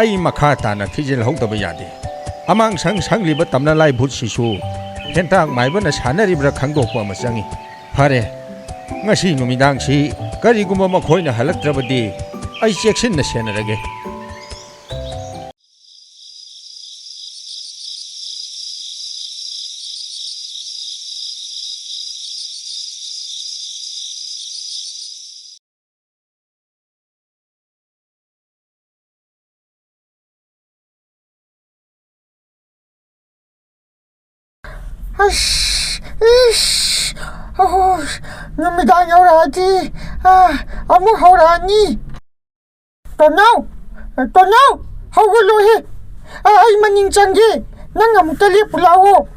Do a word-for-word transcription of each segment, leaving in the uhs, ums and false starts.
ꯑꯩ ꯃꯈꯥ ꯇꯥꯅ ꯊꯤꯖꯤꯜꯍꯧꯗꯕ ꯌꯥꯗꯦ꯫ ꯑꯃꯥꯡꯁꯪ ꯁꯪꯂꯤꯕ ꯇꯝꯅꯂꯥꯏ ꯚꯨꯠꯁꯤꯁꯨ ꯍꯦꯟꯇꯥꯛ ꯃꯥꯏꯕꯅ ꯁꯥꯟꯅꯔꯤꯕ꯭ꯔꯥ ꯈꯪꯗꯣꯛꯄ ꯑꯃ ꯆꯪꯏ꯫ ꯐꯔꯦ, ꯉꯁꯤ ꯅꯨꯃꯤꯗꯥꯡꯁꯤ ꯀꯔꯤꯒꯨꯝꯕ ꯃꯈꯣꯏꯅ ꯍꯜꯂꯛꯇ꯭ꯔꯕꯗꯤ ꯑꯩ ꯆꯦꯛꯁꯤꯟꯅ ꯁꯦꯟꯅꯔꯒꯦ꯫ ꯑꯁ, ꯏꯁ, ꯑꯣ, ꯅꯨꯃꯤꯗꯥꯡ ꯌꯧꯔꯛꯑꯗꯤ, ꯑ, ꯑꯃꯨꯛ ꯍꯧꯔꯛꯑꯅꯤ꯫ ꯇꯣꯅꯥꯎ, ꯇꯣꯅꯥꯎ, ꯍꯧꯒꯠꯂꯣꯍꯦ꯫ ꯑ, ꯑꯩ ꯃꯅꯤꯡ ꯆꯪꯒꯦ꯫ ꯅꯪ ꯑꯃꯨꯛꯇ ꯂꯦꯞꯄꯨ ꯂꯥꯛꯑꯣ꯫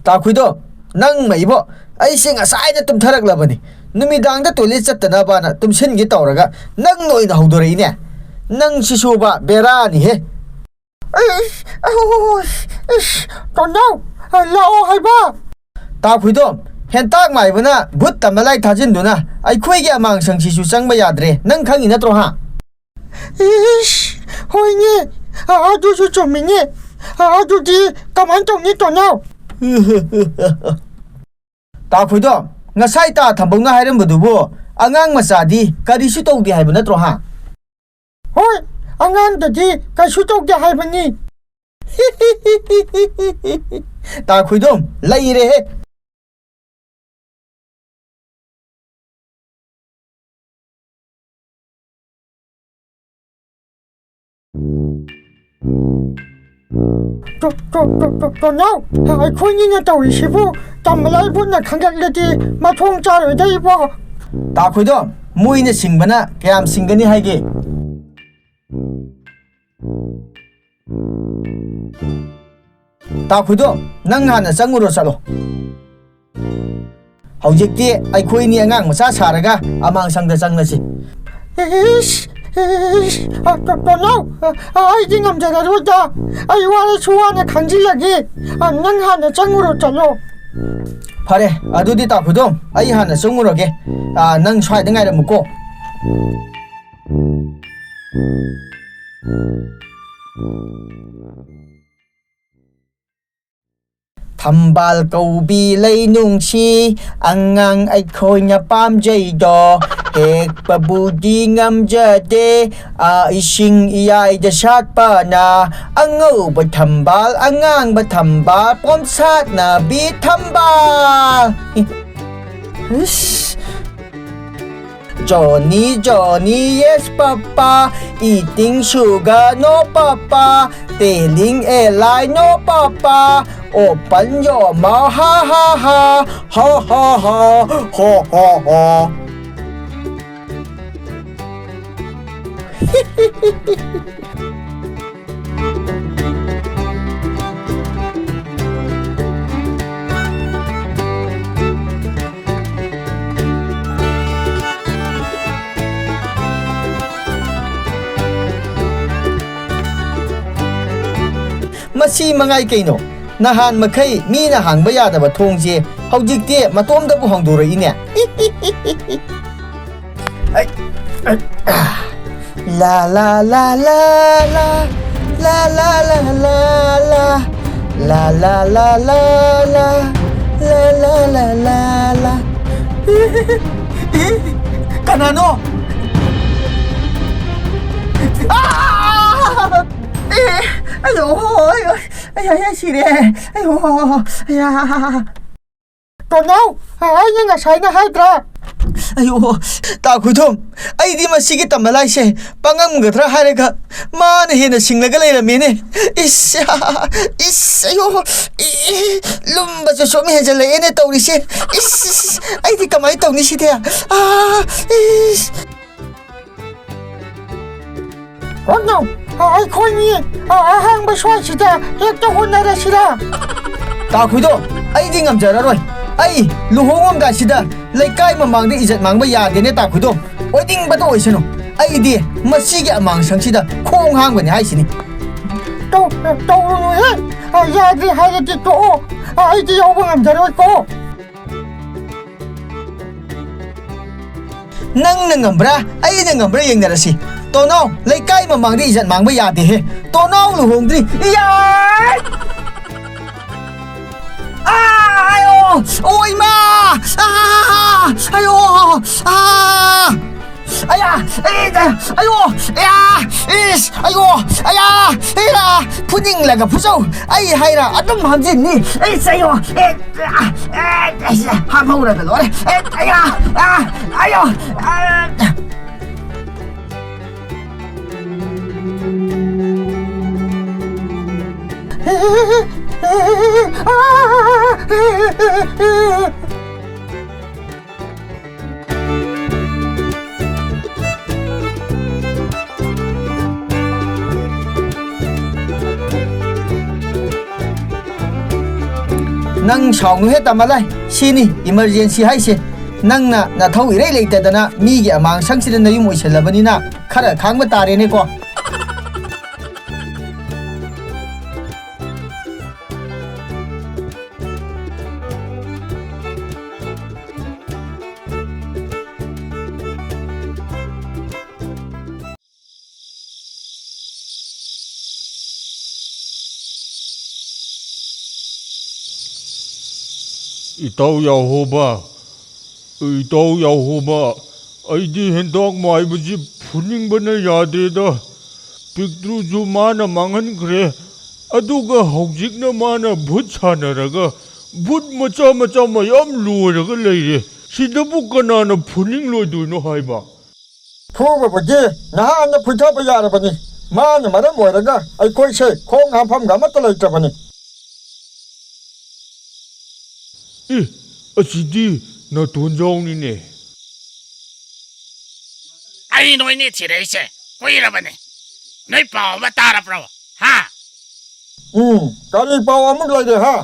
ꯇꯥꯈꯨꯏꯗꯣ, ꯅꯪ ꯃꯩꯕꯣ, ꯑꯩꯁꯦ ꯉꯁꯥꯏꯅ ꯇꯨꯝꯊꯔꯛꯂꯕꯅꯤ꯫ ꯅꯨꯃꯤꯗꯥꯡꯗ ꯇꯣꯏꯂꯦꯠ ꯆꯠꯇꯅꯕꯅ ꯇꯨꯝꯁꯤꯟꯒꯦ ꯇꯧꯔꯒ ꯅꯪꯅ ꯑꯣꯏꯅ ꯍꯧꯗꯣꯔꯛꯏꯅꯦ꯫ ꯅꯪꯁꯤꯁꯨꯕ ꯕꯦꯔꯥꯅꯤꯍꯦ꯫ ꯏꯁ, ꯑꯍꯣꯏ, ꯏꯁ, ꯇꯣꯟꯅꯥꯎ, ꯂꯥꯛꯑꯣ ꯍꯥꯏꯕ꯫ ꯇꯥꯈꯨꯏꯗꯣ, ꯍꯦꯟꯇꯥꯛ ꯃꯥꯏꯕꯅ ꯚꯨꯠ ꯇꯝꯕ ꯂꯥꯏ ꯊꯥꯖꯤꯟꯗꯨꯅ ꯑꯩꯈꯣꯏꯒꯤ ꯑꯃꯥꯡꯁꯪꯁꯤꯁꯨ ꯆꯪꯕ ꯌꯥꯗ꯭ꯔꯦ, ꯅꯪ ꯈꯪꯉꯤ ꯅꯠꯇ꯭ꯔꯣ, ꯍꯥ? ꯏꯁ, ꯍꯣꯏꯅꯦ, ꯑꯗꯨꯁꯨ ꯆꯨꯝꯃꯤꯅꯦ꯫ ꯑꯗꯨꯗꯤ ꯀꯃꯥꯏꯅ ꯇꯧꯅꯤ, ꯇꯣꯟꯅꯥꯎ? ꯇꯥꯈꯨꯏꯗꯣ, ꯉꯁꯥꯏ ꯇꯥ ꯊꯝꯕꯧꯅ ꯍꯥꯏꯔꯝꯕꯗꯨꯕꯨ ꯑꯉꯥꯡ ꯃꯆꯥꯗꯤ ꯀꯔꯤꯁꯨ ꯇꯧꯗꯦ ꯍꯥꯏꯕ ꯅꯠꯇ꯭ꯔꯣ, ꯍꯥ? ꯍꯣꯏ, ꯑꯉꯥꯡꯗꯗꯤ ꯀꯩꯁꯨ ꯇꯧꯗꯦ ꯍꯥꯏꯕꯅꯤ꯫ ꯇꯥꯈꯨꯏꯗꯣ, ꯂꯩꯔꯦꯍꯦ꯫ ꯇꯣ-, ꯇꯣ-, ꯇꯣ-, ꯇꯣ-, ꯇꯣꯟꯅꯥꯎ, ꯑꯩꯈꯣꯏꯅꯤꯅ ꯇꯧꯔꯤꯁꯤꯕꯨ ꯇꯝꯕꯂꯥꯏ ꯚꯨꯠꯅ ꯈꯪꯒꯠꯂꯗꯤ ꯃꯊꯣꯡ ꯆꯥꯔꯣꯏꯗ ꯏꯕꯣ꯫ ꯇꯥꯈꯨꯏꯗꯣ, ꯃꯣꯏꯅ ꯁꯤꯡꯕꯅ ꯀꯌꯥꯝ ꯁꯤꯡꯒꯅꯤ ꯍꯥꯏꯒꯦ? ꯇꯥꯈꯨꯏꯗꯣ, ꯅꯪ ꯍꯥꯟꯅ ꯆꯪꯉꯨꯔꯣ ꯆꯠꯂꯣ꯫ ꯍꯧꯖꯤꯛꯇꯤ ꯑꯩꯈꯣꯏꯅꯤ ꯑꯉꯥꯡ ꯃꯆꯥ ꯁꯥꯔꯒ ꯑꯃꯥꯡꯁꯪꯗ ꯆꯪꯂꯁꯤ꯫ ꯏꯁ, ꯏꯁ, ꯑ, ꯇꯣ-, ꯇꯣꯟꯅꯥꯎ, ꯑ, ꯑ, ꯑꯩꯗꯤ ꯉꯝꯖꯔꯔꯣꯏꯗ꯫ ꯑꯩ ꯋꯥꯔꯁꯨ ꯋꯥꯅ ꯈꯥꯡꯖꯤꯜꯂꯒꯦ꯫ ꯑ, ꯅꯪ ꯍꯥꯟꯅ ꯆꯪꯉꯨꯔꯣ ꯆꯠꯂꯣ꯫ ꯐꯔꯦ, ꯑꯗꯨꯗꯤ ꯇꯥ ꯈꯨꯗꯣꯝ, ꯑꯩ ꯍꯥꯟꯅ ꯆꯪꯉꯨꯔꯒꯦ꯫ ꯑꯥ, ꯅꯪ ꯁ꯭ꯋꯥꯏꯗ ꯉꯥꯏꯔꯝꯃꯨꯀꯣ꯫ ꯊꯝꯕꯥꯜ ꯀꯧꯕꯤ ꯂꯩꯅꯨꯡꯁꯤ, ꯑꯉꯥꯡ ꯑꯩꯈꯣꯏꯅ ꯄꯥꯝꯖꯩꯗꯣ, ꯍꯦꯛꯄꯕꯨꯗꯤ ꯉꯝꯖꯗꯦ, ꯑꯥ, ꯏꯁꯤꯡ ꯏꯌꯥꯏꯗ ꯁꯥꯠꯄꯅ, ꯑꯉꯧꯕ ꯊꯝꯕꯥꯜ, ꯑꯉꯥꯡꯕ ꯊꯝꯕꯥꯜ, ꯄꯣꯝꯁꯥꯠꯅꯕꯤ ꯊꯝꯕꯥꯜ꯫ ꯏꯁ! Johnny, Johnny, yes, Papa. Eating sugar, no, Papa. Telling a lie, no, Papa. Open your mouth, ha, ha, ha. Ha, ha, ha. Ha, ha, ha. ꯃꯁꯤ ꯃꯉꯥꯏ ꯀꯩꯅꯣ? ꯅꯍꯥꯟ ꯃꯈꯩ ꯃꯤꯅ ꯍꯥꯡꯕ ꯌꯥꯗꯕ ꯊꯣꯡꯁꯦ ꯍꯧꯖꯤꯛꯇꯤ ꯃꯇꯣꯝꯗꯕꯨ ꯍꯥꯡꯗꯣꯔꯛꯏꯅꯦ꯫ ꯑꯩ, ꯑꯩ, ꯑꯥ꯫ ꯂꯥ, ꯂꯥ, ꯂꯥ, ꯂꯥ, ꯂꯥ꯫ ꯂꯥ, ꯂꯥ, ꯂꯥ, ꯂꯥ, ꯂꯥ꯫ ꯂꯥ, ꯂꯥ, ꯂꯥ, ꯂꯥ, ꯂꯥ꯫ ꯂꯥ, ꯂꯥ, ꯂꯥ, ꯂꯥ, ꯂꯥ꯫ ꯀꯅꯥꯅꯣ? ꯑꯥ! ꯑꯦ, ꯑꯌꯣ, ꯑꯌꯣ, ꯑꯌꯣ, ꯑꯌꯣ, ꯁꯤꯔꯦ꯫ ꯑꯌꯣ, ꯑꯌꯥ꯫ ꯇꯣꯟꯅꯥꯎ, ꯑꯩꯅ ꯉꯁꯥꯏꯅ ꯍꯥꯏꯗ꯭ꯔꯥ? ꯑꯌꯣ, ꯇꯥ ꯈꯨꯗꯣꯝ, ꯑꯩꯗꯤ ꯃꯁꯤꯒꯤ ꯇꯝꯕ ꯂꯥꯏꯁꯦ ꯄꯪꯉꯝꯒꯗ꯭ꯔꯥ ꯍꯥꯏꯔꯒ ꯃꯥꯅ ꯍꯦꯟꯅ ꯁꯤꯡꯂꯒ ꯂꯩꯔꯝꯃꯦꯅꯦ꯫ ꯏꯁ, ꯏꯁ, ꯑꯌꯣ, ꯏ, ꯂꯨꯝꯕꯁꯨ ꯁꯨꯝ ꯍꯦꯟꯖꯜꯂꯛꯑꯦꯅꯦ ꯇꯧꯔꯤꯁꯦ꯫ ꯏꯁ, ꯏꯁ, ꯑꯩꯗꯤ ꯀꯃꯥꯏꯅ ꯇꯧꯅꯤ ꯁꯤꯗꯤ? ꯑꯥ, ꯏꯁ꯫ ꯀꯣꯟꯅꯧ, ꯑꯩꯈꯣꯏꯅꯤ ꯑꯍꯥꯡꯕ ꯁ꯭ꯋꯥꯏꯁꯤꯗ ꯍꯦꯛꯇ ꯍꯣꯠꯅꯔꯁꯤꯔꯥ? ꯇꯥꯈꯨꯏꯗꯣ, ꯑꯩꯗꯤ ꯉꯝꯖꯔꯔꯣꯏ꯫ ꯑꯩ ꯂꯨꯍꯣꯡꯉꯝꯗꯥꯏꯁꯤꯗ ꯂꯩꯀꯥꯏ ꯃꯃꯥꯡꯗ ꯏꯖꯠ ꯃꯥꯡꯕ ꯌꯥꯗꯦꯅꯦ, ꯇꯥꯈꯨꯏꯗꯣ꯫ ꯑꯣꯏꯅꯤꯡꯕꯇ ꯑꯣꯏꯁꯅꯨ, ꯑꯩꯗꯤ ꯃꯁꯤꯒꯤ ꯑꯃꯥꯡꯁꯪꯁꯤꯗ ꯈꯣꯡ ꯍꯥꯝꯒꯅꯤ ꯍꯥꯏꯁꯤꯅꯤ꯫ ꯇꯧ-, ꯇꯧꯔꯨꯅꯨꯍꯦ꯫ ꯌꯥꯗ꯭ꯔꯦ ꯍꯥꯏꯔꯗꯤ ꯇꯣꯛꯑꯣ꯫ ꯑꯩꯗꯤ ꯌꯥꯎꯕ ꯉꯝꯖꯔꯣꯏꯀꯣ꯫ ꯅꯪꯅ ꯉꯝꯕ꯭ꯔꯥ, ꯑꯩꯅ ꯉꯝꯕ꯭ꯔꯥ ꯌꯦꯡꯅꯔꯁꯤ꯫ ꯇꯣꯅꯥꯎ, ꯂꯩꯀꯥꯏ ꯃꯃꯥꯡꯗ ꯏꯖꯠ ꯃꯥꯡꯕ ꯌꯥꯗꯦꯍꯦ꯫ ꯇꯣꯅꯥꯎ ꯂꯨꯍꯣꯡꯗ꯭ꯔꯤ꯫ ꯏꯌꯥ! ꯑꯥ! ꯑꯌꯣ! ꯑꯣ, ꯏꯃꯥ! ꯑꯥ! ꯑꯌꯣ! ꯑꯥ! ꯑꯌꯥ! ꯑꯦ! ꯑꯌꯣ! ꯑꯌꯥ! ꯏꯁ! ꯑꯌꯣ! ꯑꯌꯥ! ꯑꯌꯥ! ꯐꯨꯅꯤꯡꯂꯒ ꯐꯨꯖꯧ! ꯑꯩ ꯍꯥꯏꯔ ꯑꯗꯨꯝ ꯍꯟꯖꯤꯟꯅꯤ! ꯏꯁ! ꯑꯌꯣ! ꯑꯦ! ꯑꯦ! ꯑꯦ! ꯍꯥꯞꯍꯧꯔꯒ ꯂꯣꯏꯔꯦ! ꯑꯦ! ꯑꯌꯥ! ꯑꯥ! ꯑꯌꯣ! ꯑꯥ! ꯅꯪ ꯁꯥꯎꯅꯨꯍꯦ ꯇꯃꯂꯥꯏ, ꯁꯤꯅꯤ emergency ꯍꯥꯏꯁꯦ꯫ ꯅꯪꯅ ꯅꯊꯧ ꯏꯔꯩ ꯂꯩꯇꯗꯅ ꯃꯤꯒꯤ ꯑꯃꯥꯡꯁꯪꯁꯤꯗ ꯅꯌꯨꯝ ꯑꯣꯏꯁꯜꯂꯕꯅꯤꯅ ꯈꯔ ꯈꯥꯡꯕ ꯇꯥꯔꯦꯅꯦꯀꯣ꯫ ꯏꯇꯥꯎ ꯌꯥꯍꯣꯕ, ꯏꯇꯥꯎ ꯌꯥꯍꯣꯕ, ꯑꯩꯗꯤ ꯍꯦꯟꯇꯥꯛ ꯃꯥꯏꯕꯁꯤ ꯐꯨꯅꯤꯡꯕꯅ ꯌꯥꯗ꯭ꯔꯦꯗ꯫ ꯄꯤꯛꯇ꯭ꯔꯨꯁꯨ ꯃꯥꯅ ꯃꯥꯡꯍꯟꯈ꯭ꯔꯦ, ꯑꯗꯨꯒ ꯍꯧꯖꯤꯛꯅ ꯃꯥꯅ ꯚꯨꯠ ꯁꯥꯟꯅꯔꯒ ꯚꯨꯠ ꯃꯆꯥ ꯃꯆꯥ ꯃꯌꯥꯝ ꯂꯣꯏꯔꯒ ꯂꯩꯔꯦ꯫ ꯁꯤꯗꯕꯨ ꯀꯅꯥꯅ ꯐꯨꯅꯤꯡꯂꯣꯏꯗꯣꯏꯅꯣ ꯍꯥꯏꯕ? ꯐꯨꯕꯕꯨꯗꯤ ꯅꯍꯥꯟꯅ ꯐꯨꯊꯕ ꯌꯥꯔꯕꯅꯤ꯫ ꯃꯥꯅ ꯃꯔꯝ ꯑꯣꯏꯔꯒ ꯑꯩꯈꯣꯏꯁꯦ ꯈꯣꯡ ꯍꯥꯝꯐꯝꯒ ꯑꯃꯠꯇ ꯂꯩꯇ꯭ꯔꯕꯅꯤ꯫ ꯑꯦ, ꯑꯁꯤꯗꯤ ꯅꯥꯇꯣꯟꯖꯥꯎꯅꯤꯅꯦ꯫ ꯑꯩ ꯅꯣꯏꯅꯤ ꯊꯤꯔꯛꯏꯁꯦ ꯀꯨꯏꯔꯕꯅꯦ꯫ ꯅꯣꯏ ꯄꯥꯎ ꯑꯃ ꯇꯥꯔꯕ꯭ꯔꯣ? ꯍꯥ? ꯎꯝ, ꯀꯔꯤ ꯄꯥꯎ ꯑꯃꯨꯛ ꯂꯩꯔꯦ ꯍꯥ?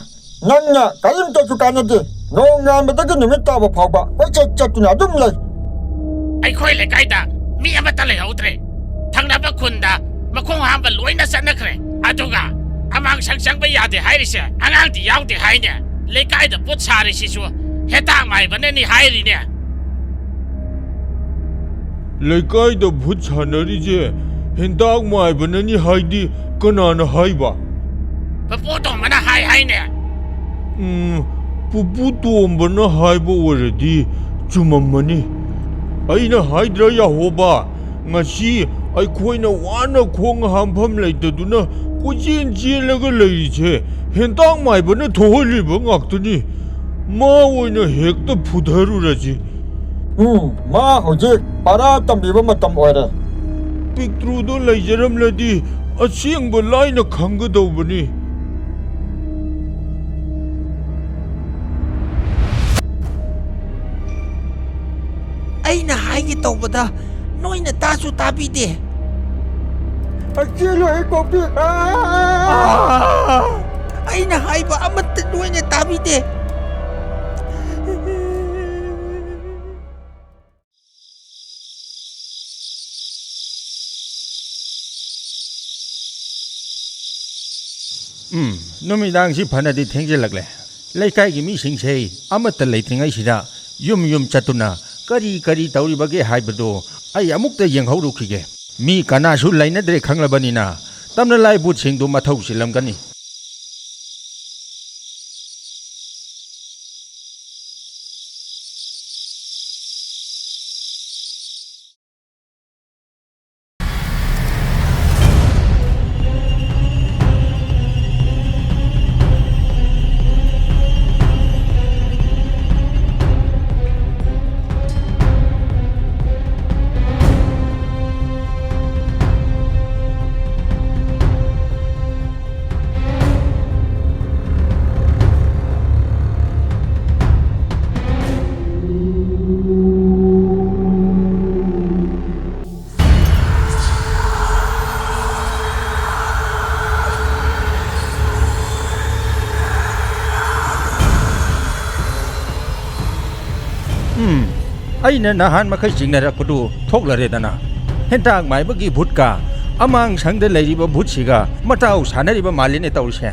ꯅꯪꯅ ꯀꯔꯤꯝꯇꯁꯨ ꯀꯥꯟꯅꯗꯦ꯫ ꯅꯣꯡꯉꯥꯟꯕꯗꯒꯤ ꯅꯨꯃꯤꯠ ꯇꯥꯕ ꯐꯥꯎꯕ ꯀꯣꯏꯆꯠ ꯆꯠꯇꯨꯅ ꯑꯗꯨꯝ ꯂꯩ꯫ ꯑꯩꯈꯣꯏ ꯂꯩꯀꯥꯏꯗ ꯃꯤ ꯑꯃꯠꯇ ꯂꯩꯍꯧꯗ꯭ꯔꯦ꯫ ꯊꯪꯅꯕ ꯈꯨꯟꯗ ꯃꯈꯣꯡ ꯍꯥꯝꯕ ꯂꯣꯏꯅ ꯆꯠꯅꯈ꯭ꯔꯦ꯫ ꯑꯗꯨꯒ ꯑꯃꯥꯡꯁꯪ ꯆꯪꯕ ꯌꯥꯗꯦ ꯍꯥꯏꯔꯤꯁꯦ ꯑꯉꯥꯡꯗꯤ ꯌꯥꯎꯗꯦ ꯍꯥꯏꯅꯦ꯫ ꯂꯩꯀꯥꯏꯗ ꯄꯣꯠ ꯁꯥꯔꯤꯁꯤꯁꯨ ꯍꯦꯇꯥꯛ ꯃꯥꯏꯕꯅꯅꯤ ꯍꯥꯏꯔꯤꯅꯦ꯫ ꯂꯩꯀꯥꯏꯗ ꯚꯨꯠ ꯁꯥꯟꯅꯔꯤꯁꯦ ꯍꯦꯟꯇꯥꯛ ꯃꯥꯏꯕꯅꯅꯤ ꯍꯥꯏꯗꯤ ꯀꯅꯥꯅ ꯍꯥꯏꯕ? ꯄꯨꯄꯨ ꯇꯣꯝꯕꯅ ꯍꯥꯏ ꯍꯥꯏꯅꯦ꯫ ꯎꯝ, ꯄꯨꯄꯨ ꯇꯣꯝꯕꯅ ꯍꯥꯏꯕ ꯑꯣꯏꯔꯗꯤ ꯆꯨꯝꯃꯝꯃꯅꯤ꯫ ꯑꯩꯅ ꯍꯥꯏꯗ꯭ꯔꯥ ꯌꯥꯍꯣꯕ, ꯉꯁꯤ ꯑꯩꯈꯣꯏꯅ ꯋꯥꯅ ꯈꯣꯡ ꯍꯥꯝꯐꯝ ꯂꯩꯇꯗꯨꯅ ꯀꯣꯏꯆꯦꯟ ꯆꯦꯜꯂꯒ ꯂꯩꯔꯤꯁꯦ ꯍꯦꯟꯇꯥꯛ ꯃꯥꯏꯕꯅ ꯊꯣꯛꯍꯜꯂꯤꯕ ꯉꯥꯛꯇꯅꯤ꯫ ꯃꯥ ꯑꯣꯏꯅ ꯍꯦꯛꯇ ꯐꯨꯊꯔꯨꯔꯁꯤ꯫ ꯎꯝ, ꯃꯥ ꯍꯧꯖꯤꯛ ꯄꯔꯥ ꯇꯝꯕꯤꯕ ꯃꯇꯝ ꯑꯣꯏꯔꯦ꯫ ꯄꯤꯛꯇ꯭ꯔꯨꯗꯣ ꯂꯩꯖꯔꯝꯂꯗꯤ ꯑꯁꯦꯡꯕ ꯂꯥꯏꯅ ꯈꯪꯒꯗꯧꯕꯅꯤ꯫ ꯑꯩꯅ ꯍꯥꯏꯒꯦ ꯇꯧꯕꯗ ꯅꯣꯏꯅ ꯇꯥꯁꯨ ꯇꯥꯕꯤꯗꯦ꯫ ꯆꯦꯜꯂꯨ, ꯍꯦꯛ ꯀꯣꯛꯄꯤ꯫ ꯑꯥ! ꯑꯩꯅ ꯍꯥꯏꯕ ꯑꯃꯠꯇ ꯅꯣꯏꯅ ꯇꯥꯕꯤꯗꯦ꯫ ꯎꯝ, ꯅꯨꯃꯤꯗꯥꯡꯁꯤ ꯐꯅꯗꯤ ꯊꯦꯡꯖꯤꯜꯂꯛꯂꯦ꯫ ꯂꯩꯀꯥꯏꯒꯤ ꯃꯤꯁꯤꯡꯁꯦ ꯑꯃꯠꯇ ꯂꯩꯇ꯭ꯔꯤꯉꯩꯁꯤꯗ ꯌꯨꯝ ꯌꯨꯝ ꯆꯠꯇꯨꯅ ꯀꯔꯤ ꯀꯔꯤ ꯇꯧꯔꯤꯕꯒꯦ ꯍꯥꯏꯕꯗꯨ ꯑꯩ ꯑꯃꯨꯛꯇ ꯌꯦꯡꯍꯧꯔꯨꯈꯤꯒꯦ꯫ ꯃꯤ ꯀꯅꯥꯁꯨ ꯂꯩꯅꯗ꯭ꯔꯦ ꯈꯪꯂꯕꯅꯤꯅ ꯇꯝꯅ ꯂꯥꯏ ꯚꯨꯠꯁꯤꯡꯗꯨ ꯃꯊꯧ ꯆꯤꯜꯂꯝꯒꯅꯤ꯫ ꯎꯝ, ꯑꯩꯅ ꯅꯍꯥꯟ ꯃꯈꯩ ꯆꯤꯡꯅꯔꯛꯄꯗꯨ ꯊꯣꯛꯂꯔꯦꯗꯅ꯫ ꯍꯦꯟꯇꯥꯛ ꯃꯥꯏꯕꯒꯤ ꯚꯨꯠꯀ ꯑꯃꯥꯡ ꯁꯪꯗ ꯂꯩꯔꯤꯕ ꯚꯨꯠꯁꯤꯒ ꯃꯇꯥꯎ ꯁꯥꯟꯅꯔꯤꯕ ꯃꯥꯜꯂꯤꯅꯦ ꯇꯧꯔꯤꯁꯦ꯫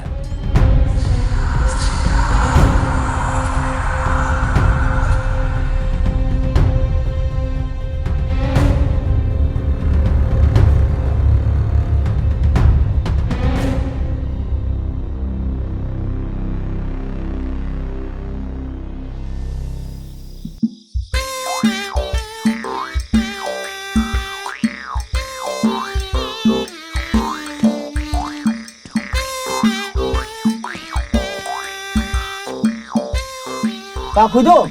ꯇꯥ ꯈꯣꯏꯗꯣꯝ!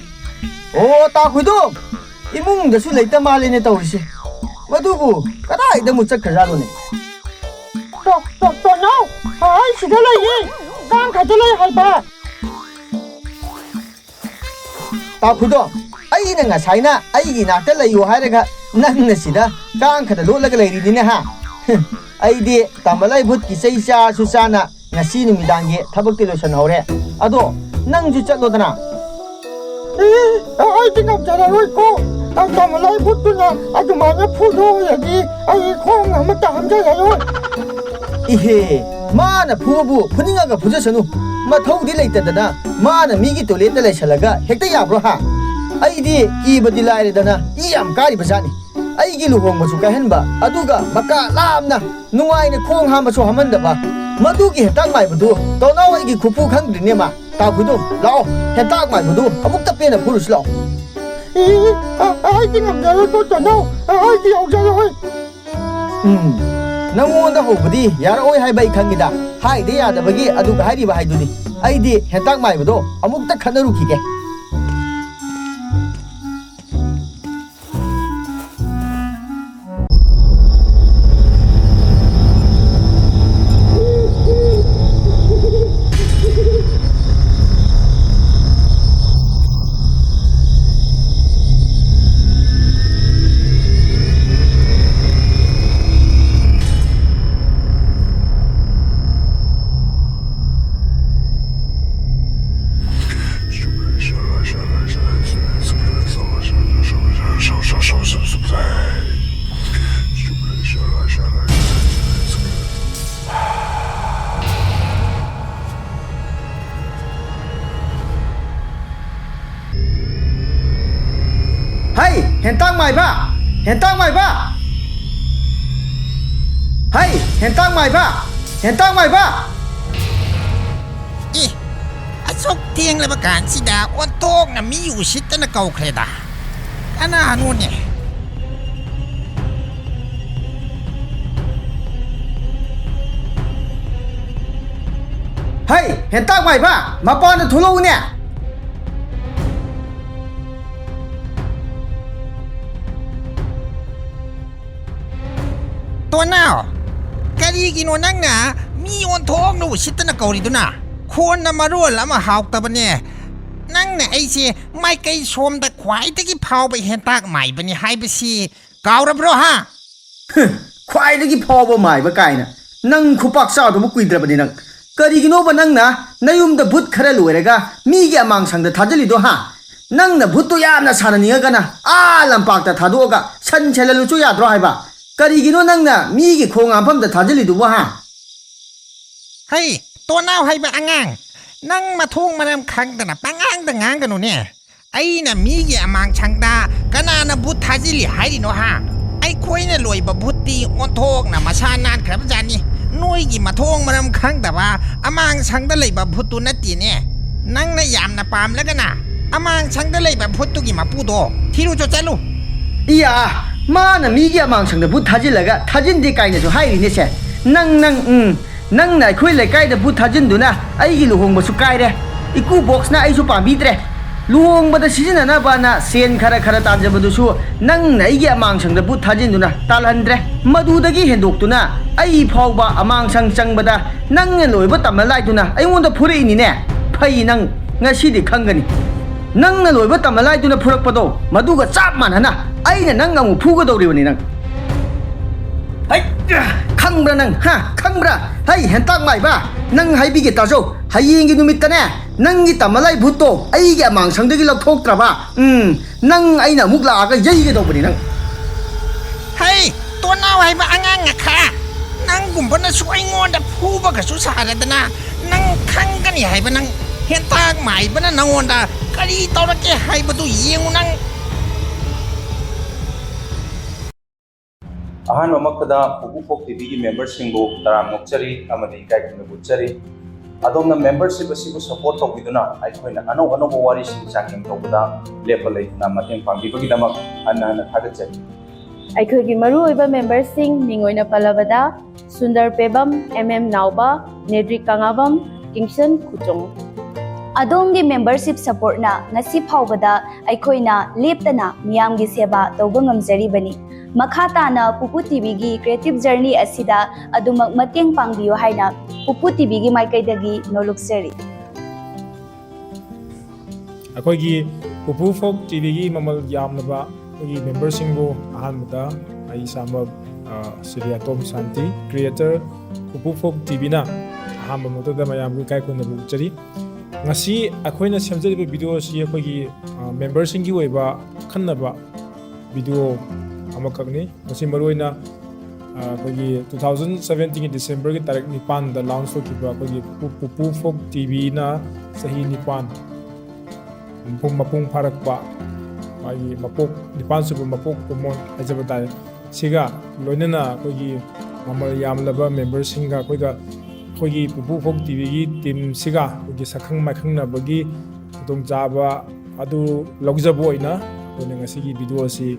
ꯑꯣ, ꯇꯥ ꯈꯣꯏꯗꯣꯝ! ꯏꯃꯨꯡꯗꯁꯨ ꯂꯩꯇ ꯃꯥꯜꯂꯦꯅꯦ ꯇꯧꯔꯤꯁꯦ꯫ ꯃꯗꯨꯕꯨ ꯀꯗꯥꯏꯗ ꯑꯃꯨꯛ ꯆꯠꯈ꯭ꯔꯖꯥꯠꯅꯣꯅꯦ? ꯇꯣ-, ꯇꯣ-, ꯇꯣꯅꯥꯎ! ꯑꯩ ꯁꯤꯗ ꯂꯩꯌꯦ! ꯀꯥꯡ ꯈꯛꯇ ꯂꯩ ꯍꯥꯏꯕ! ꯇꯥ ꯈꯣꯏꯗꯣꯝ, ꯑꯩꯅ ꯉꯁꯥꯏꯅ ꯑꯩꯒꯤ ꯏꯅꯥꯛꯇ ꯂꯩꯌꯨ ꯍꯥꯏꯔꯒ ꯅꯪꯅ ꯁꯤꯗ ꯀꯥꯡ ꯈꯛꯇ ꯂꯣꯠꯂꯒ ꯂꯩꯔꯤꯅꯤꯅꯦ ꯍꯥ? ꯑꯩꯗꯤ ꯇꯥꯃꯂꯥꯏ ꯚꯨꯠꯀꯤ ꯆꯩ ꯆꯥꯁꯨ ꯆꯥꯅ ꯉꯁꯤ ꯅꯨꯃꯤꯗꯥꯡꯒꯤ ꯊꯕꯛꯇꯤ ꯂꯣꯏꯁꯤꯟꯍꯧꯔꯦ꯫ ꯑꯗꯣ ꯅꯪꯁꯨ ꯆꯠꯂꯣꯗꯅ꯫ ꯑꯦ, ꯑꯩꯗꯤ ꯉꯝꯖꯔꯔꯣꯏꯀꯣ꯫ ꯇꯥꯃꯂꯥꯏ ꯚꯨꯠꯇꯨꯅ ꯑꯗꯨꯃꯥꯏꯅ ꯐꯨꯗꯣꯛꯑꯗꯤ ꯑꯩ ꯈꯣꯡ ꯑꯃꯠꯇ ꯍꯟꯖꯔꯔꯣꯏ꯫ ꯏꯍꯦ, ꯃꯥꯅ ꯐꯨꯕꯕꯨ ꯐꯨꯅꯤꯡꯉꯒ ꯐꯨꯖꯁꯅꯨ꯫ ꯃꯊꯧꯗꯤ ꯂꯩꯇꯗꯅ ꯃꯥꯅ ꯃꯤꯒꯤ ꯇꯣꯏꯂꯦꯠꯇ ꯂꯩꯁꯜꯂꯒ ꯍꯦꯛꯇ ꯌꯥꯕ꯭ꯔꯣ ꯍꯥ? ꯑꯩꯗꯤ ꯀꯤꯕꯗꯤ ꯂꯥꯏꯔꯗꯅ ꯏ ꯌꯥꯝ ꯀꯥꯔꯤꯕ ꯖꯥꯠꯅꯤ꯫ ꯑꯩꯒꯤ ꯂꯨꯍꯣꯡꯕꯁꯨ ꯀꯥꯏꯍꯟꯕ, ꯑꯗꯨꯒ ꯃꯀꯥ ꯂꯥꯝꯅ ꯅꯨꯡꯉꯥꯏꯅ ꯈꯣꯡ ꯍꯥꯝꯕꯁꯨ ꯍꯥꯝꯍꯟꯗꯕ꯫ ꯃꯗꯨꯒꯤ ꯍꯦꯟꯇꯥꯛ ꯃꯥꯏꯕꯗꯨ ꯇꯣꯅꯥꯎ ꯑꯩꯒꯤ ꯈꯨꯐꯨ ꯈꯪꯗ꯭ꯔꯤꯅꯦ ꯃꯥ꯫ ꯇꯥ ꯈꯣꯏꯗꯣꯝ, ꯂꯥꯛꯑꯣ, ꯍꯦꯟꯇꯥꯛ ꯃꯥꯏꯕꯗꯨ ꯑꯃꯨꯛꯇ ꯄꯦꯟꯅ ꯐꯨꯔꯨꯁꯤ ꯂꯥꯛꯑꯣ꯫ ꯑꯦ, ꯑ-, ꯑꯩꯗꯤ ꯉꯝꯖꯔꯣꯏꯀꯣ ꯇꯣꯅꯥꯎ, ꯑ-, ꯑꯩꯗꯤ ꯌꯥꯎꯖꯔꯣꯏ꯫ ꯎꯝ, ꯅꯪꯉꯣꯟꯗ ꯍꯧꯕꯗꯤ ꯌꯥꯔꯛꯑꯣꯏ ꯍꯥꯏꯕ ꯑꯩ ꯈꯪꯉꯤꯗ꯫ ꯍꯥꯏꯗ ꯌꯥꯗꯕꯒꯤ ꯑꯗꯨꯒ ꯍꯥꯏꯔꯤꯕ ꯍꯥꯏꯗꯨꯅꯤ꯫ ꯑꯩꯗꯤ ꯍꯦꯟꯇꯥꯛ ꯃꯥꯏꯕꯗꯣ ꯑꯃꯨꯛꯇ ꯈꯠꯅꯔꯨꯈꯤꯒꯦ꯫ ꯍꯩ, ꯍꯦꯟꯇꯥꯛ ꯃꯥꯏꯕ! ꯍꯦꯟꯇꯥꯛ ꯃꯥꯏꯕ! ꯍꯩ, ꯍꯦꯟꯇꯥꯛ ꯃꯥꯏꯕ! ꯍꯦꯟꯇꯥꯛ ꯃꯥꯏꯕ! ꯑꯦ, ꯑꯁꯨꯛ ꯊꯦꯡꯂꯕ ꯀꯥꯟꯁꯤꯗ ꯑꯣꯟꯊꯣꯛꯅ ꯃꯤ ꯎꯁꯤꯠꯇꯅ ꯀꯧꯈ꯭ꯔꯦꯗ꯫ ꯀꯅꯥꯅꯣꯅꯦ? ꯍꯩ, ꯍꯦꯟꯇꯥꯛ ꯃꯥꯏꯕ, ꯃꯄꯥꯟꯗ ꯊꯣꯛꯂꯛꯎꯅꯦ꯫ ꯇꯣꯅꯥꯎ, ꯀꯔꯤꯒꯤꯅꯣ ꯅꯪꯅ ꯃꯤ ꯑꯣꯟꯊꯣꯛꯅ ꯎꯁꯤꯠꯇꯅ ꯀꯧꯔꯤꯗꯨꯅ? ꯈꯣꯟꯅ ꯃꯔꯣꯜ ꯑꯃ ꯍꯥꯎꯇꯕꯅꯦ꯫ ꯅꯪꯅ ꯑꯩꯁꯦ ꯃꯥꯏꯀꯩ ꯁꯣꯝꯗ ꯈ꯭ꯋꯥꯏꯗꯒꯤ ꯐꯥꯎꯕ ꯍꯦꯟꯇꯥꯛ ꯃꯥꯏꯕꯅꯤ ꯍꯥꯏꯕꯁꯤ ꯀꯥꯎꯔꯕ꯭ꯔꯣ ꯍꯥ? ꯈ꯭ꯋꯥꯏꯗꯒꯤ ꯐꯥꯎꯕ ꯃꯥꯏꯕ ꯀꯥꯏꯅ꯫ ꯅꯪ ꯈꯨꯄꯥꯛ ꯆꯥꯗꯕ ꯀꯨꯏꯗ꯭ꯔꯕꯅꯤ ꯅꯪ꯫ ꯀꯔꯤꯒꯤꯅꯣꯕ ꯅꯪꯅ ꯅꯌꯨꯝꯗ ꯚꯨꯠ ꯈꯔ ꯂꯣꯏꯔꯒ ꯃꯤꯒꯤ ꯑꯃꯥꯡꯁꯪꯗ ꯊꯥꯖꯤꯜꯂꯤꯗꯣ ꯍꯥ? ꯅꯪꯅ ꯚꯨꯠꯇꯣ ꯌꯥꯝꯅ ꯁꯥꯟꯅꯅꯤꯡꯉꯒꯅ ꯑꯥ ꯂꯝꯄꯥꯛꯇ ꯊꯥꯗꯣꯛꯑꯒ ꯁꯟ ꯁꯦꯜꯍꯜꯂꯨꯁꯨ ꯌꯥꯗ꯭ꯔꯣ ꯍꯥꯏꯕ? ꯀꯔꯤꯒꯤꯅꯣ ꯅꯪꯅ ꯃꯤꯒꯤ ꯈꯣꯡ ꯍꯥꯝꯐꯝꯗ ꯊꯥꯖꯤꯜꯂꯤꯗꯨꯕꯣ ꯍꯥ? ꯍꯩ, ꯇꯣꯅꯥꯎ ꯍꯥꯏꯕ ꯑꯉꯥꯡ, ꯅꯪ ꯃꯊꯣꯡ ꯃꯔꯝ ꯈꯪꯗꯅ ꯄꯉꯥꯡꯗ ꯉꯥꯡꯒꯅꯨꯅꯦ꯫ ꯑꯩꯅ ꯃꯤꯒꯤ ꯑꯃꯥꯡꯁꯪꯗ ꯀꯅꯥꯅ ꯚꯨꯠ ꯊꯥꯖꯤꯜꯂꯤ ꯍꯥꯏꯔꯤꯅꯣ ꯍꯥ? ꯑꯩꯈꯣꯏꯅ ꯂꯣꯏꯕ ꯚꯨꯠꯇꯤ ꯑꯣꯟꯊꯣꯛꯅ ꯃꯁꯥ ꯅꯥꯟꯈ꯭ꯔꯕꯖꯥꯠꯅꯤ꯫ ꯅꯣꯏꯒꯤ ꯃꯊꯣꯡ ꯃꯔꯝ ꯈꯪꯗꯕ ꯑꯃꯥꯡꯁꯪꯗ ꯂꯩꯕ ꯚꯨꯠꯇꯨ ꯅꯠꯇꯦꯅꯦ꯫ ꯅꯪꯅ ꯌꯥꯝꯅ ꯄꯥꯝꯂꯒꯅ ꯑꯃꯥꯡꯁꯪꯗ ꯂꯩꯕ ꯚꯨꯠꯇꯨꯒꯤ ꯃꯄꯨꯗꯣ ꯊꯤꯔꯨꯆꯣ ꯆꯠꯂꯨ꯫ ꯏꯌꯥ, ꯃꯥꯅ ꯃꯤꯒꯤ ꯑꯃꯥꯡꯁꯪꯗ ꯚꯨꯠ ꯊꯥꯖꯤꯜꯂꯒ ꯊꯥꯖꯤꯟꯗꯦ ꯀꯥꯏꯅꯁꯨ ꯍꯥꯏꯔꯤꯅꯦꯁꯦ꯫ ꯅꯪ, ꯅꯪ, ꯎꯝ, ꯅꯪꯅ ꯑꯩꯈꯣꯏ ꯂꯩꯀꯥꯏꯗ ꯚꯨꯠ ꯊꯥꯖꯤꯟꯗꯨꯅ ꯑꯩꯒꯤ ꯂꯨꯍꯣꯡꯕꯁꯨ ꯀꯥꯏꯔꯦ꯫ ꯏꯀꯨ ꯕꯣꯛꯁꯅ ꯑꯩꯁꯨ ꯄꯥꯝꯕꯤꯗ꯭ꯔꯦ꯫ ꯂꯨꯍꯣꯡꯕꯗ ꯁꯤꯖꯤꯟꯅꯅꯕꯅ ꯁꯦꯟ ꯈꯔ ꯈꯔ ꯇꯥꯟꯖꯕꯗꯨꯁꯨ ꯅꯪꯅ ꯑꯩꯒꯤ ꯑꯃꯥꯡꯁꯪꯗ ꯚꯨꯠ ꯊꯥꯖꯤꯟꯗꯨꯅ ꯇꯥꯜꯍꯟꯗ꯭ꯔꯦ꯫ ꯃꯗꯨꯗꯒꯤ ꯍꯦꯟꯗꯣꯛꯇꯨꯅ ꯑꯩ ꯐꯥꯎꯕ ꯑꯃꯥꯡꯁꯪ ꯆꯪꯕꯗ ꯅꯪꯅ ꯂꯣꯏꯕ ꯇꯝꯃ ꯂꯥꯏꯗꯨꯅ ꯑꯩꯉꯣꯟꯗ ꯐꯨꯔꯛꯏꯅꯤꯅꯦ꯫ ꯐꯩ ꯅꯪ, ꯉꯁꯤꯗꯤ ꯈꯪꯒꯅꯤ꯫ ꯅꯪꯅ ꯂꯣꯏꯕ ꯇꯝꯃ ꯂꯥꯏꯗꯨꯅ ꯐꯨꯔꯛꯄꯗꯣ ꯃꯗꯨꯒ ꯆꯞ ꯃꯥꯟꯅꯅ ꯑꯩꯅ ꯅꯪ ꯑꯃꯨꯛ ꯐꯨꯒꯗꯧꯔꯤꯕꯅꯤ ꯅꯪ꯫ ꯍꯩ, ꯈꯪꯕ꯭ꯔꯥ ꯅꯪ? ꯍꯥ? ꯈꯪꯕ꯭ꯔꯥ? ꯍꯩ, ꯍꯦꯟꯇꯥꯛ ꯃꯥꯏꯕ, ꯅꯪ ꯍꯥꯏꯕꯤꯒꯦ ꯇꯥꯖꯧ꯫ ꯍꯌꯦꯡꯒꯤ ꯅꯨꯃꯤꯠꯇꯅꯦ, ꯅꯪꯒꯤ ꯇꯝꯃ ꯂꯥꯏ ꯚꯨꯠꯇꯣ ꯑꯩꯒꯤ ꯑꯃꯥꯡꯁꯪꯗꯒꯤ ꯂꯧꯊꯣꯛꯇ꯭ꯔꯕ, ꯎꯝ, ꯅꯪ ꯑꯩꯅ ꯑꯃꯨꯛ ꯂꯥꯛꯑꯒ ꯌꯩꯒꯗꯧꯕꯅꯤ ꯅꯪ꯫ ꯍꯩ, ꯇꯣꯅꯥꯎ ꯍꯥꯏꯕ ꯑꯉꯥꯡ ꯉꯥꯈꯥ, ꯅꯪꯒꯨꯝꯕꯅꯁꯨ ꯑꯩꯉꯣꯟꯗ ꯐꯨꯕꯒꯁꯨ ꯁꯥꯔꯗꯅ, ꯅꯪ ꯈꯪꯒꯅꯤ ꯍꯥꯏꯕ ꯅꯪ꯫ ꯍꯦꯟꯇꯥꯛ ꯃꯥꯏꯕꯅ ꯅꯪꯉꯣꯟꯗ ꯀꯔꯤ ꯇꯧꯔꯛꯀꯦ ꯍꯥꯏꯕꯗꯨ ꯌꯦꯡꯉꯨ ꯅꯪ꯫ ꯑꯍꯥꯟꯕꯃꯛꯇꯗ ꯄꯨꯄꯨ ꯐꯣꯛ ꯇꯤꯚꯤꯒꯤ ꯃꯦꯝꯕꯔꯁꯤꯡꯕꯨ ꯇꯔꯥꯝꯅ ꯑꯣꯛꯆꯔꯤ ꯑꯃꯗꯤ ꯏꯀꯥꯏ ꯈꯨꯝꯅꯕ ꯎꯠꯆꯔꯤ꯫ ꯑꯗꯣꯝꯅ ꯃꯦꯝꯕꯔꯁꯤꯞ ꯑꯁꯤꯕꯨ ꯁꯄꯣꯔꯠ ꯇꯧꯕꯤꯗꯨꯅ ꯑꯩꯈꯣꯏꯅ ꯑꯅꯧ ꯑꯅꯧꯕ ꯋꯥꯔꯤꯁꯤꯡ ꯆꯥꯡꯌꯦꯡ ꯇꯧꯕꯗ ꯂꯦꯞꯄ ꯂꯩꯇꯅ ꯃꯇꯦꯡ ꯄꯥꯡꯕꯤꯕꯒꯤꯗꯃꯛ ꯍꯟꯅ ꯍꯟꯅ ꯊꯥꯒꯠꯆꯔꯤ꯫ ꯑꯩꯈꯣꯏꯒꯤ ꯃꯔꯨꯑꯣꯏꯕ ꯃꯦꯝꯕꯔꯁꯤꯡ ꯃꯤꯡ ꯑꯣꯏꯅ ꯄꯜꯂꯕꯗ Sundar Pebam, M M ꯅꯥꯎꯕ, ꯅꯦꯗ꯭ꯔꯤꯛ ꯀꯪꯉꯥꯕꯝ, Kingson ꯈꯨꯆꯣꯡ꯫ ꯑꯗꯣꯝꯒꯤ membership supportꯅ ꯉꯁꯤ ꯐꯥꯎꯕꯗ ꯑꯩꯈꯣꯏꯅ ꯂꯦꯞꯇꯅ ꯃꯤꯌꯥꯝꯒꯤ ꯁꯦꯕꯥ ꯇꯧꯕ ꯉꯝꯖꯔꯤꯕꯅꯤ꯫ ꯃꯈꯥ ꯇꯥꯅ ꯄꯨꯄꯨ ꯇꯤꯚꯤꯒꯤ creative journey ꯑꯁꯤꯗ ꯑꯗꯨꯃꯛ ꯃꯇꯦꯡ ꯄꯥꯡꯕꯤꯌꯨ ꯍꯥꯏꯅ ꯄꯨꯄꯨ ꯇꯤꯚꯤꯒꯤ ꯃꯥꯏꯀꯩꯗꯒꯤ ꯅꯣꯂꯨꯛꯆꯔꯤ꯫ ꯑꯩꯈꯣꯏꯒꯤ ꯄꯨꯄꯨ ꯐꯣꯛ ꯇꯤꯚꯤꯒꯤ ꯃꯃꯜ ꯌꯥꯝꯂꯕ ꯑꯩꯈꯣꯏꯒꯤ memberꯁꯤꯡꯕꯨ ꯑꯍꯥꯟꯕꯗ ꯑꯩ ꯏꯁꯥꯃꯛ, ꯑ, ꯁ꯭ꯔꯤ ꯑꯇꯣꯝ ꯁꯥꯟꯇꯤ, creator, ꯄꯨꯄꯨ ꯐꯣꯛ ꯇꯤꯚꯤꯅ ꯑꯍꯥꯟꯕ ꯃꯛꯇꯗ ꯃꯌꯥꯝꯕꯨ ꯏꯀꯥꯏ ꯈꯨꯝꯅꯕ ꯎꯠꯆꯔꯤ꯫ ꯉꯁꯤ ꯑꯩꯈꯣꯏꯅ ꯁꯦꯝꯖꯔꯤꯕ video ꯑꯁꯤ ꯑꯩꯈꯣꯏꯒꯤ, ꯑ, memberꯁꯤꯡꯒꯤ ꯑꯣꯏꯕ ꯑꯈꯟꯅꯕ video ꯑꯃꯈꯛꯅꯤ꯫ ꯃꯁꯤ ꯃꯔꯨꯑꯣꯏꯅ, ꯑ, ꯑꯩꯈꯣꯏꯒꯤ two thousand seventeenꯒꯤ Decemberꯒꯤ ꯇꯥꯔꯤꯛ ꯅꯤꯄꯥꯟꯗ launch ꯇꯧꯈꯤꯕ ꯑꯩꯈꯣꯏꯒꯤ ꯄꯨ-, ꯄꯨꯄꯨ ꯐꯣꯛ ꯇꯤꯚꯤꯅ ꯆꯍꯤ ꯅꯤꯄꯥꯟ ꯃꯄꯨꯡ, ꯃꯄꯨꯡ ꯐꯥꯔꯛꯄ, ꯃꯥꯒꯤ ꯃꯄꯣꯛ ꯅꯤꯄꯥꯟ ꯁꯨꯕ ꯃꯄꯣꯛ ꯀꯨꯝꯑꯣꯟ ꯍꯥꯏꯖꯕ ꯇꯥꯔꯦ꯫ ꯁꯤꯒ ꯂꯣꯏꯅꯅ ꯑꯩꯈꯣꯏꯒꯤ ꯃꯃꯜ ꯌꯥꯝꯂꯕ memberꯁꯤꯡꯒ ꯑꯩꯈꯣꯏꯒ, ꯑꯩꯈꯣꯏꯒꯤ ꯄꯨꯄꯨ ꯐꯣꯛ ꯇꯤꯚꯤꯒꯤ teamꯁꯤꯒ ꯑꯩꯈꯣꯏꯒꯤ ꯁꯛꯈꯪ ꯃꯥꯏꯈꯪꯅꯕꯒꯤ ꯈꯨꯗꯣꯡꯆꯥꯕ ꯑꯗꯨ ꯂꯧꯖꯕ ꯑꯣꯏꯅ ꯑꯩꯈꯣꯏꯅ ꯉꯁꯤꯒꯤ video ꯑꯁꯤ,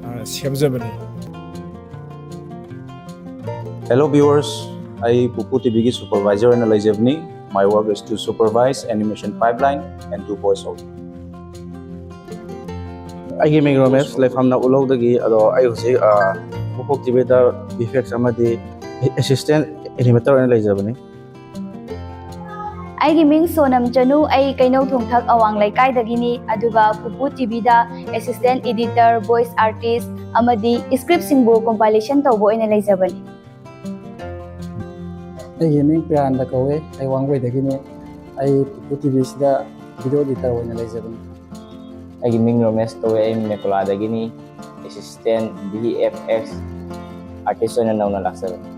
ꯑ, ꯁꯦꯝꯖꯕꯅꯤ꯫ Hello viewers, ꯑꯩ ꯄꯨꯄꯨ ꯇꯤꯚꯤꯒꯤ supervisor ꯑꯣꯏꯅ ꯂꯩꯖꯕꯅꯤ꯫ My work is to supervise animation pipeline and do voice over. ꯑꯩꯒꯤ ꯃꯤꯡ ꯔꯣꯃꯦꯁ, ꯂꯩꯐꯝꯅ ꯎꯠꯂꯧꯗꯒꯤ꯫ ꯑꯗꯣ ꯑꯩ ꯍꯧꯖꯤꯛ, ꯑ, ꯄꯨꯄꯨ ꯇꯤꯚꯤꯗ ꯚꯤꯑꯦꯐꯑꯦꯛꯁ ꯑꯃꯗꯤ assistant animator ꯑꯣꯏꯅ ꯂꯩꯖꯕꯅꯤ꯫ ꯑꯩꯒꯤ ꯃꯤꯡ ꯁꯣꯅꯝ ꯆꯅꯨ, ꯑꯩ ꯀꯩꯅꯧ ꯊꯣꯡꯊꯛ ꯑꯋꯥꯡ ꯂꯩꯀꯥꯏꯗꯒꯤꯅꯤ, ꯑꯗꯨꯒ ꯄꯨꯄꯨ ꯇꯤꯚꯤꯗ assistant editor, voice artist ꯑꯃꯗꯤ scriptꯁꯤꯡꯕꯨ compilation ꯇꯧꯕ ꯑꯣꯏꯅ ꯂꯩꯖꯕꯅꯤ꯫ ꯑꯩꯒꯤ ꯃꯤꯡ ꯄ꯭ꯔꯤꯌꯥꯅꯟꯗ ꯀꯧꯏ꯫ ꯑꯩ ꯋꯥꯡꯒꯣꯏꯗꯒꯤꯅꯤ꯫ ꯑꯩ ꯄꯨꯄꯨ ꯇꯤꯚꯤꯁꯤꯗ video editor ꯑꯣꯏꯅ ꯂꯩꯖꯕꯅꯤ꯫ ꯑꯩꯒꯤ ꯃꯤꯡ ꯔꯣꯃꯦꯁ ꯀꯧꯏ꯫ ꯑꯩ ꯃꯦꯀꯣꯂꯥꯗꯒꯤꯅꯤ꯫ Assistant VFX artist ꯑꯣꯏꯅ ꯅꯧꯅ ꯂꯥꯛꯆꯕꯅꯤ꯫